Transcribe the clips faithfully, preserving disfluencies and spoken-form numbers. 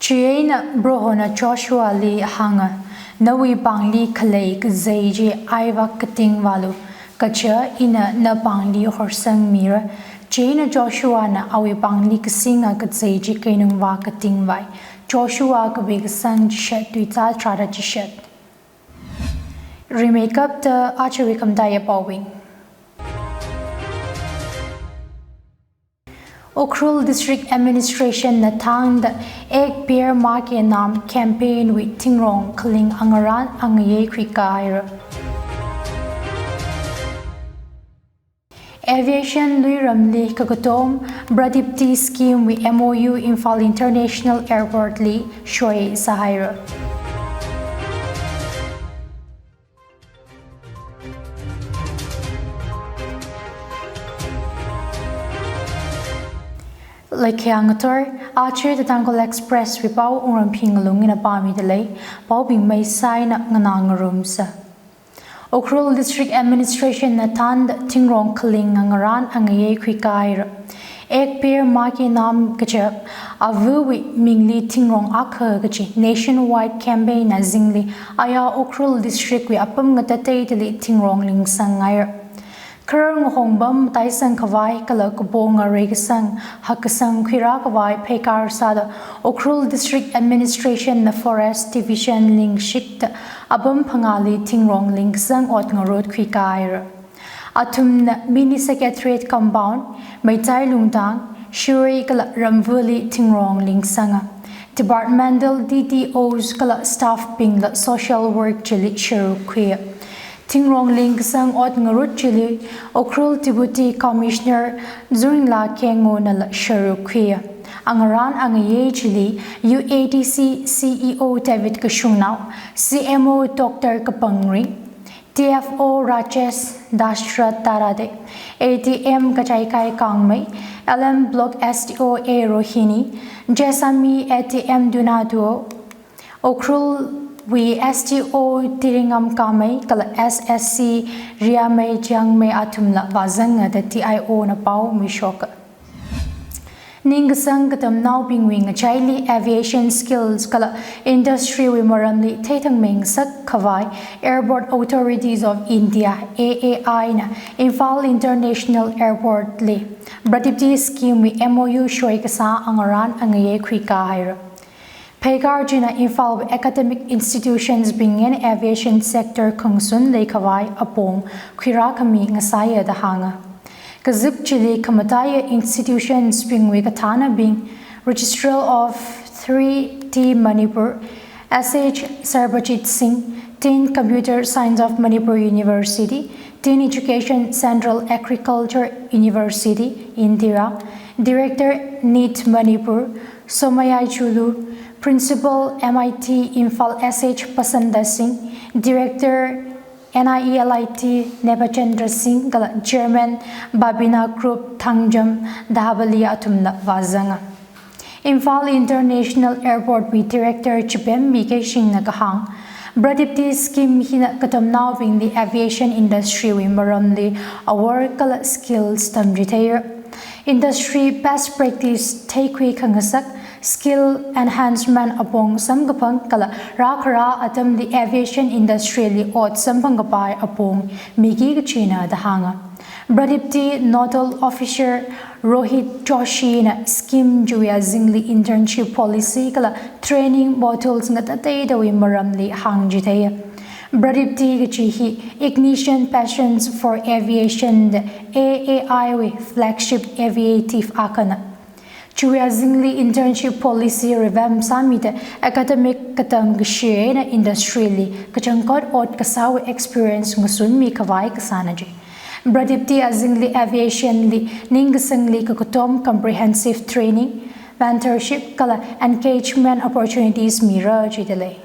Chieina Prohona Joshuali hānga, nawui pāngli khalei kazei chi aivak katingvālu, kaja ina napāngli horsangmira. Chieina Joshuana awui pāngli kasinga kazei chi keinungvā katingvai. Joshua kapi kasang chishat tuizā tharāda chishat. Rimeikapta aja khamathā paobing. Ukhrul District Administration na thānda Ek Ped Maa Ke Naam campaign wui thingrong khaling angarān angayei khuikāhaira. Aviation luiramli kakatom Pradipti scheme wui M O U Imphal International Airport li soi sāhaira. Laikhayā ngathor, aja The Tangkhul Express wui pao Wungramphing Ngalung ina pāmida lei, paobing maisaina nganā ngarumsa. Ukhrul District Administration na thānda thingrong khaling angarān angayei khuikāhaira. Ek Ped Maa Ke Naam kaja avawui mingli thingrong akha kaji nationwide campaign na zingli aya Ukhrul District wui apam ngatateidali thingrong lingsanghaira. Kharar ngahongpam mataisang khavai kala kapo ngarei kasang hakkasang khuirā khavai pheikar sāda Ukhrul District Administration na Forest Division lingshikta apam phangāli thingrong lingkasang ot ngarut khuikāhaira. Athumna Mini Secretariat Compound, Meitei Lungtang, Shirui kala Ramvali thingrong lingsanga. Departmental D T Os kala staff bingla social work chili sharuk khuiya. Thingrong lingkasang ot ngarut chili Ukhrul Deputy Commissioner Zurringla Kengona la sharuk khuiya. Angarān angayei chili U A D C C E O David Kashungnao, C M O Doctor Kapangring, D F O Rajesh Dashrath Tarade, A D M Kachaikai Kangmei, L M Block S D O A Rohini, Jessami A D M Dunaduo, Ukhrul wui S D O Tiringam Kamei kala S S C Riamei Chiangmei athumla vāzanga da T I O na pao mishoka. Ningkasang katamnaobingwui ngachaili aviation skills kala industry wui maramli theithangmei ngasak khavai Airport Authorities of India, A A I na Imphal International Airport li Pradipti scheme wui M O U soi kasā angarān angayei khuikāhaira. Pheikar china Imphal academic institutions bingna aviation sector khangsun leikhavai apong khuirākhami ngasāya da hānga. Kazip chili khamataiya institutions bingwui kathānabing, Registrar of three D Manipur, S H Sarbajit Singh, Dean Computer Science of Manipur University, Dean Education Central Agriculture University, Indira, Director NEET Manipur, Somayai Chulu, Principal M I T Imphal S H Pasanda Singh, Director N I E L I T Nebachandra Singh kala Chairman Babina Group Thangjam Dahabali athumla vāzanga. Imphal International Airport wui Director Chipemmi Keishingna kahāng, Pradipti scheme hina katamnaobingli aviation industry wui maramli awor kala skills tamchitheira. Industry best practice theikhui khangasak, skill enhancement apong samkaphang kala rākhara atamli aviation industry li ot samphang kapai apong miki kachina da hānga. Pradipti Nodal Officer Rohit Joshi na scheme chiwui azingli internship policy kala training modules ngatateidawui maramli hāngchitheiya. Pradipti kachi hi Ignition Passions for Aviation da A A I wui flagship aviative akhana. Chiwui azingli internship policy revamp sāmida academic katam kashi eina industry li kachangkhat ot kasāwui experience ngasunmi khavai kasāna ji. Pradipti azingli aviation li ningkasangli kakatom comprehensive training, mentorship kala engagement opportunities mira jidalei.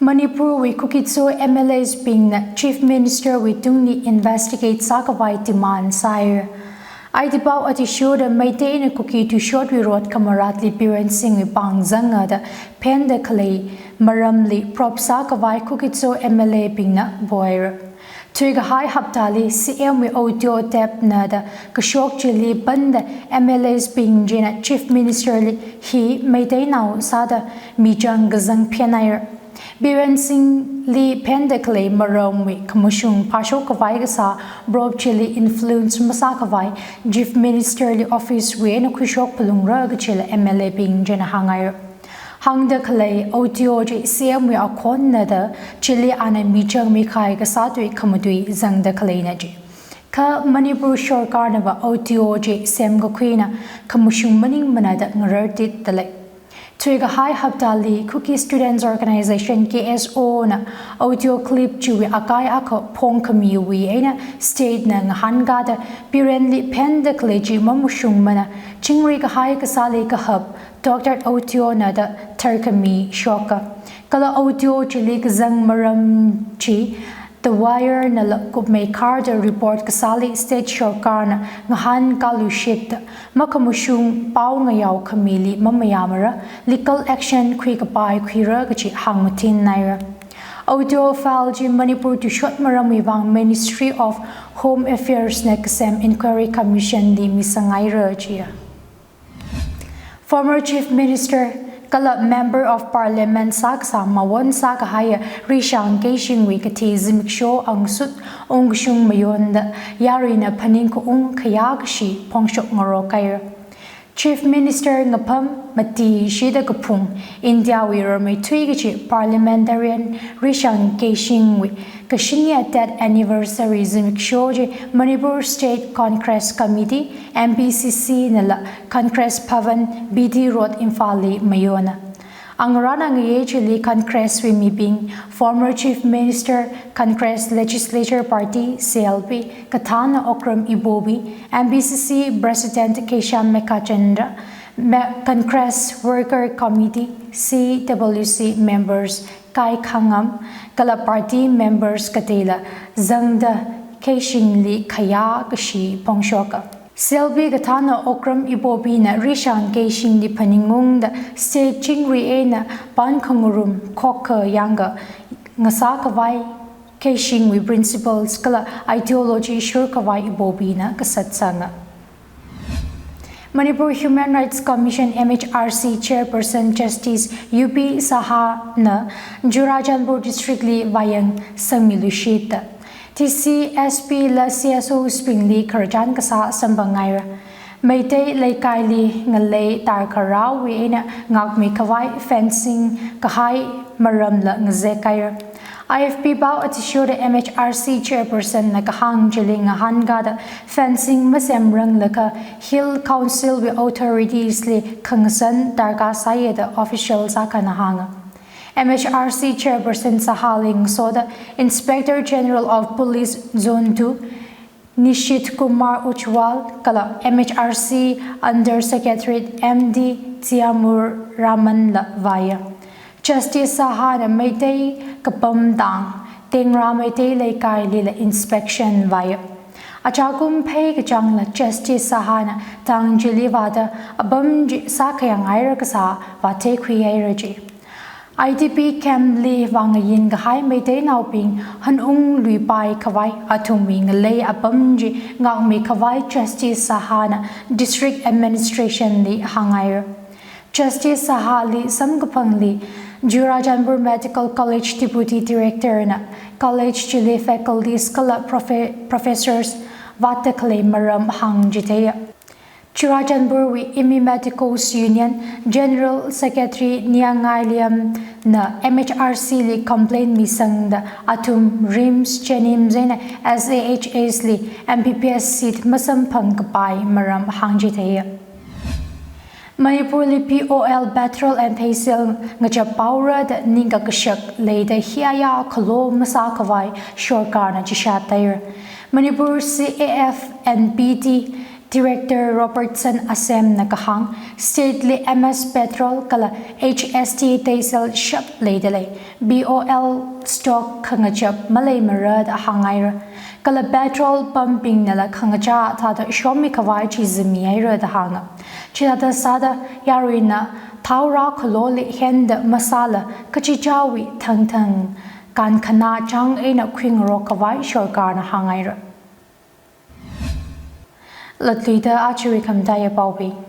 Manipurwui Kuki-Zo M L As bingna Chief Ministerwui tungli investigate sākhavai demand sāi. Aiti pao athishurda Meiteina Kuki tuishotwui rot khamaratli Biren Singhwui pāng zanga da phenda khalei maramli probe sākhavai Kuki-Zo M L A bingna poi. Thuikahai haptali C M wui audio tape na da kashok chili panda M L As bing china Chief Ministerli hi Meiteinao sāda michang kazang phenai. Biren Singhli phenda khalei maramwui khamashung phāshok khavai kasā probe chili influence masākhavai Chief Ministerli office wui eina khuishok phalungra kachila M L A bing china hāngai. Hāngda khalei audio chi C M wui akhonna da chili ana michang mikahai kasā tui khamatui zangda khaleina chi. Kha Manipur sorkarna va audio chi semkakhuina khamashung maningmana da ngarartitda lei. Thuikahai haptali Kuki Students Organization, K S O na audio clip chiwui akai akha phongkhamiwui eina state na ngahānkada Birenli phenda khalei chi mamashungmana, chingri kahai kasāli kahap doctored audio na da tharkhami shoka. Kala audio chili kazang maram chi The Wire nala kupmeikharda report kasāli state sorkarna ngahānkaluishitda makhamashung pao ngayao khamili mamayāmara, legal action khuikapai khuira kachi hāngmathinnaira. Audio file chi Manipur tuishot maramwui vang Ministry of Home Affairs na kasem Inquiry Commission li misangngaira chiya. Former Chief Minister kala Member of Parliament sākasā mawon sākahaiya Rishang Keishingwui kathi zimiksho angsut ungkashung mayonda yaruina phaningkaung khayā kashi phongshok ngarokaira. Chief Minister ngapham mati shida kaphung Indiawui rameithui kachi parliamentarian Rishang Keishingwui kashinya death anniversary zimiksho chi Manipur State Congress Committee, M P C C nala Congress Bhavan, B D Road, Imphalli mayona. Angarān angayei chili Congresswui mibing, former Chief Minister, Congress Legislature Party, C L P, kathāna Okram Ibobi, M P C C President Keisham Meghachandra, Me-, Congress Worker Committee, C W C members Kai Khangam, kala party members kateila zangda Keishingli khayā kashi phongshoka. C L P kathāna Okram Ibobina Rishang Keishingli phaningungda state chingri eina pan khangarum khokkha yangkha ngasākhavai Keishingwui principles kala ideology shurkhavai Ibobina kasat sanga. Manipur Human Rights Commission, M H R C Chairperson Justice U P Saha na Churachandpur District li vāyang sangmiluishitda T C S P la C S Os bingli khararchan kasā samphang ngaira. Meitei leikaili ngalei tarkharāwui eina ngākmikhavai fencing kahai maramla ngazek kaira. I F P pao athishurda M H R C Chairperson na kahāng chili ngahānkada fencing masemranglakha Hill Council wui authorities li khangasan darkar sāya da official sākhana hānga. M H R C Chairperson Sahali ngasoda Inspector General of Police Zone two, Nishit Kumar Ujwal kala M H R C Under Secretary M D Tiamur Raman la vāya. Justice Sahana Meitei kapam tang, Tengra Meitei leikailila inspection vāya. Achakum phei kachangla Justice Sahana tang chili vāda apam chi sākhayang haira kasā vātheikhui haira chi. I D P camp li vāngayin kahai Meiteinaobing hanungluipai khavai athumwui ngalei apam chi ngākmikhavai Justice Sahana District Administration li hāngaira. Justice Sahali samkaphangli Churachandpur Medical College Deputy Director na college chili faculties kala profe-, professors vātda khalei maram hāngchitheiya. Churachandpurwui Immi Medicos Union General Secretary Niangailiam na M H R C li complaint misangda athum RIMS, JNIMS eina S A H S li M B B S seat masamphangkapai maram hāngchitheiya. Manipurli P O L petrol and diesel ngachap haora da ningkakashak leida hiya khalo masākhavai sorkarna chishat haira. Manipur C A F and P T Director Robertson Asem na kahāng, state li M S petrol kala H S D diesel shap leidalei, B O L stock khangachap maleimara da hāngngaira. Kala petrol pump bing nala khangachā thāda shomi khavai chi zimihaira da hānga. Chithāda sāda yaruina thao rākhaloli henda masāla kachichāwui thangthang kankhana chang eina khuingarok khavai sorkarna hāngngaira. Latluida achiwui khamataiya paobing.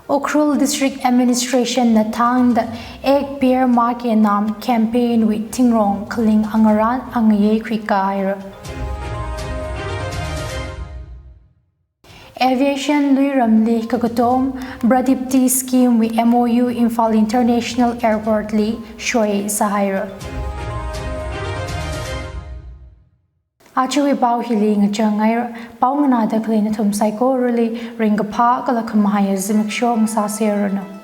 Ukhrul District Administration na thangda Ek Ped Maa Ke Naam campaign wui thingrong khaling angarān angayei khuikāhaira. Aviation luiramli kakatom Pradipti scheme wui M O U Imphal International Airport li soi sāhaira. Achiwui pao hili ngachang ngaira, pao nganāda khalei nathum saikorali ringkaphā kala khamahaiya zimiksho ngasāseranu.